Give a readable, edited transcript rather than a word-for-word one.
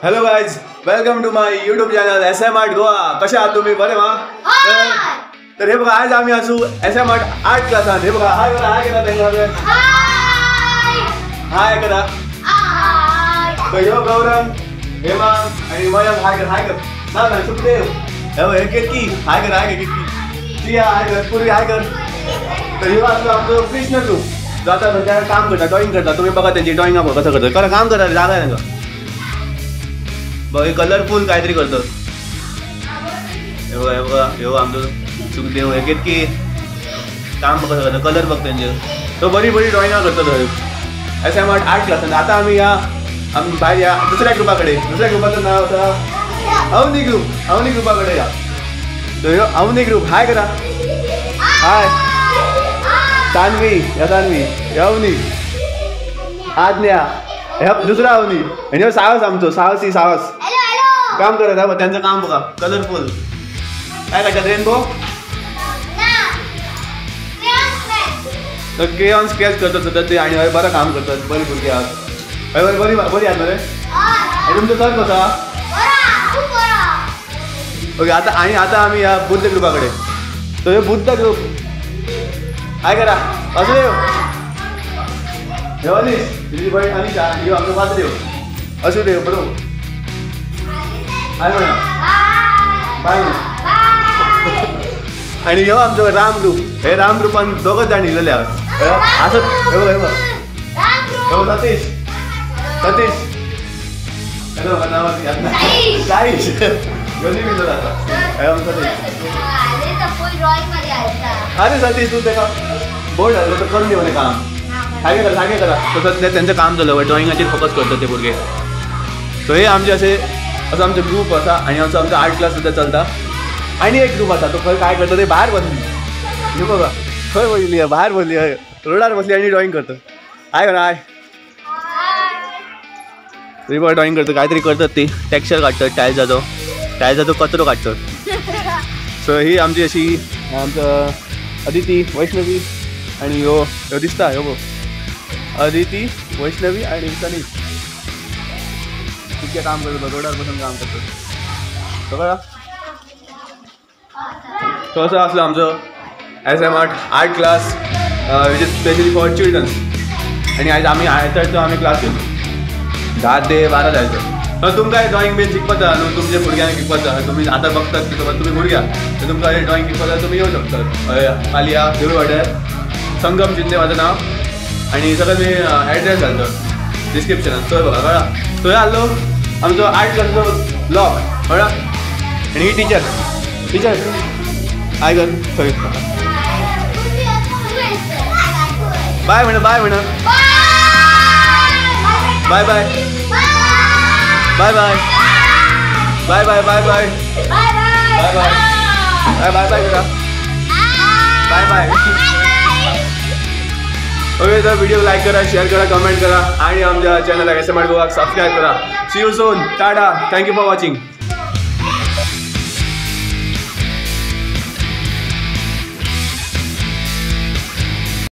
Hello guys, welcome to my YouTube channel S M Art Goa. कशे आहात तुम्ही? बरे मा? तर हे बघा, आज आम्ही असू एस एम आर्ट आर्ट क्लासान. हे बघा, हाय करा, हाय करा त्यांना. हाय करा. तर ह्यो गौरंग, हेमा आणि मयंक. हाय कर, हाय कर. ना ना, सुखदेव. हे बघ, हे केतकी. हाय कर, हाय कर केतकी. सिया हाय कर, पूर्वी हाय कर. तर ह्यो आसलो आमचो कृष्ण ग्रुप, जो आता सध्या काम करता, ड्रॉइंग करता. तुम्ही बघा त्यांची ड्रॉइंग बघा कसं करतात. करा काम करा, जागा आहे तांकां. बघ, हे कलरफुल काहीतरी करतात. हे बघा, हे बघा, ह्यो आमचो सुखदेव. हे केतकी काम कसं करता, कलर बघ त्यांचे. तो बरी बरी ड्रॉइंगा करतात थंय एस एम आर्ट आर्ट क्लासान. आता आमी ह्या आमी भायर या दुसऱ्या ग्रुपा कडेन. दुसऱ्या ग्रुपाचो नांव आसा अवनी ग्रुप. अवनी ग्रुपा कडेन या. तर ह्यो अवनी ग्रुप. हाय करा, हाय. तानवी, ह्या तानवी, ह्या अवनी, आज्ञा, ह्या दुसरा अवनी. आनी ह्यो साहस आमचो, साहसी साहस काम करत हा. त्यांचं काम बघा, कलरफुल. काय काडटात? रेनबो. तर क्रेयॉन स्केच करतात सध्या ते. आणि हय बरं काम करतात, बरी भुरगीं आहात. हय बरी बरी बरी आहात मरे. आनी तुमचो सर कसो आहा? ओके. आता आणि आता आमी ह्या बुद्ध ग्रुपा कडेन. तर ह्यो बुद्ध ग्रुप. हाय करा वासुदेव. ह्यो अनीश, तुजी भयण अनिशा, ह्यो आमचो वासुदेव. वासुदेव बरोबर. हाय म्हणा, बाय म्हणा. आणि ह्यो आमचो राम ग्रुप. हे राम ग्रुपान दोगच जाण येयलेले आहात. आसत हे बघ, हे बघ, हे बघ सतीश, सतीश. हॅलो, नाव साईश. दोन्ही मिळतो आता. हे आमचो सतीश. अरे सतीश, तू तेका बोर्ड घातलो तर करून दी मरे काम. सारकें करा, सारकें करा. तसंच तेंचें काम जालें, ड्रॉइंगाचेर फोकस करतात ते भुरगे. सो हे आमचे अशे असो आमचो ग्रूप आसा आनी असो आमचो आर्ट क्लास सुद्दां चलता. आनी एक ग्रूप आसा, तो खंय काय करता ते भायर बसली. हे बघा खंय बसली, भायर बसली, हय रोडार बसली आनी ड्रॉइंग करता. हाय करा, हाय. थंय बघा ड्रॉइंग करता, कांय तरी करतात ती. टेक्स्चर काडटात टायल्साचो, टायल्साचो कचरो काडटात. सो ही आमची अशी आमचो अदिती, वैष्णवी आनी ह्यो ह्यो दिसता, ह्यो पळय अदिती, वैष्णवी आनी सनीश. कितकें काम करता, रोडार बसून काम करतात सगळं. सो असो आसलो आमचो S M art art class, which is specially for childrens. आनी आयज आमी आयतारचो आमी क्लास घेतो 10 ते 12 जायचो. सो तुमकां ड्रॉइंग बीन शिकपाक जाय न्हू, तुमच्या भुरग्यांक शिकपाक जाय, तुमी आतां बघतात की तुमी भुरग्यां, तर तुमकां ड्रॉइंग शिकपाक जाय, तुमी येवं शकतात. हय पालया देवूळ वाड्यार, संगम शिंदे म्हाजें नांव. आनी सगळें मी एड्रेस घालतो डिस्क्रिप्शनान, थंय बघा. कळ्ळा? थंय आहलो आमचो आर्ट क्लासाचो ब्लॉग. कळ्ळा? आनी ही टिचर, टिचर हाय कर थंय. बाय म्हणा, बाय म्हणा, bye bye, bye bye, bye bye, bye bye, bye bye, bye bye, bye करा, बाय बाय. ओके, तर व्हिडिओ लाईक करा, शेअर करा, कमेंट करा आणि आमच्या चॅनलला एस एम आर्ट गोवाक सबस्क्राईब करा. See you soon. Tata. Thank you for watching.